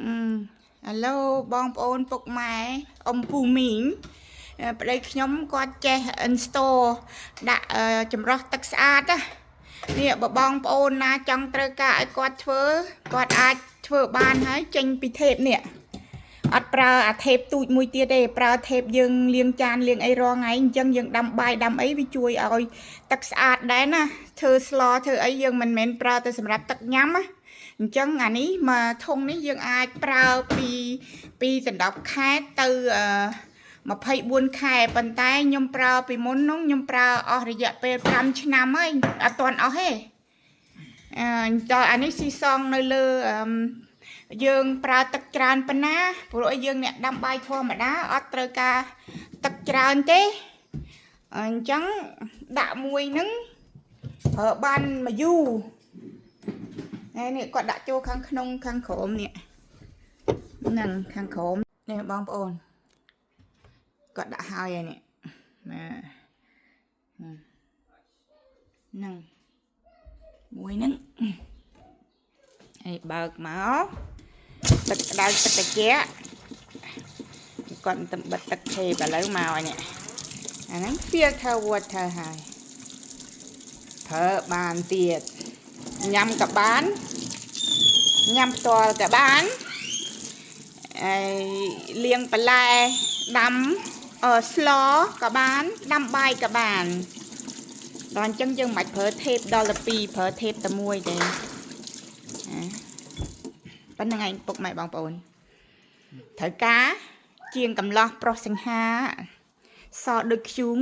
អឺឥឡូវបងប្អូនពុកម៉ែអ៊ំពូមីងប្តីខ្ញុំគាត់ចេះ install ដាក់ចម្រោះទឹកស្អាតណានេះបើបងប្អូនណាចង់ត្រូវការឲ្យគាត់ធ្វើគាត់អាចធ្វើបានហើយចេញពី tap នេះអត់ប្រើអា tap ទូចមួយទៀតទេប្រើ tap យើងលាងចានលាងអីរាល់ថ្ងៃអញ្ចឹងយើងដាំបាយដាំអីវាជួយឲ្យទឹកស្អាតដែរណាធ្វើស្លធ្វើអីយើងមិនមែនប្រើតែសម្រាប់ទឹកញ៉ាំណាអញ្ចឹងអានេះមកធុងនេះយើងអាចប្រើពីពីដណ្ដប់ខែទៅអឺ24ខែប៉ុន្តែខ្ញុំប្រើពីមុននោះខ្ញុំប្រើអស់រយៈពេល5ឆ្នាំហើយអត់ទាន់អស់ទេអឺតើអានេះស៊ីសងនៅលើអឺយើងប្រើទឹកច្រើនប៉ុណ្ណាព្រោះឲ្យយើងអ្នកដាំបាយធម្មតាអត់ត្រូវការទឹកច្រើនទេអញ្ចឹងដាក់មួយហ្នឹងប្រើបានមួយយូរហើយនេះគាត់ដាក់ចូលខាងក្នុងខាងក្រោមនេះហ្នឹងខាងក្រោមនេះបងប្អូនគាត់ដាក់ហើយហើយនេះណាហ្នឹងមួយហ្នឹងហើយបើកមកទឹកក្តៅទឹកត្រជាក់គាត់ទៅបិទទឹក tap ឥឡូវមកហើយនេះអាហ្នឹង filter water ហើយប្រើបានទៀតញ៉ាំក៏បានញ៉ាំផ្ទាល់ក៏បានហើយលាងបន្លែដាំអឺស្លក៏បានដាំបាយក៏បានដល់អញ្ចឹងយើងមិនបាច់ប្រើ tap ដល់ទៅ2ប្រើ tap តែមួយទេណាប៉ុណ្្នឹងឯងពុកម៉ែបងប្អូនត្រូវការជាងកំឡោះប្រុសសង្ហាសដូចខ្យូង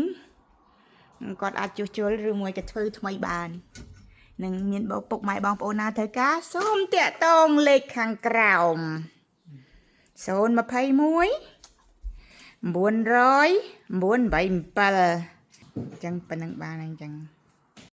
គាត់អាចជួសជុលឬមួយក៏ធ្វើថ្មីបាននឹងមានបើពុកម៉ែបងប្អូនណាត្រូវការសូមតាក់ទងលេខខាងក្រោម021 900 987អញ្ចឹងប៉ុណ្្នឹងបានហើយអញ្ចឹង។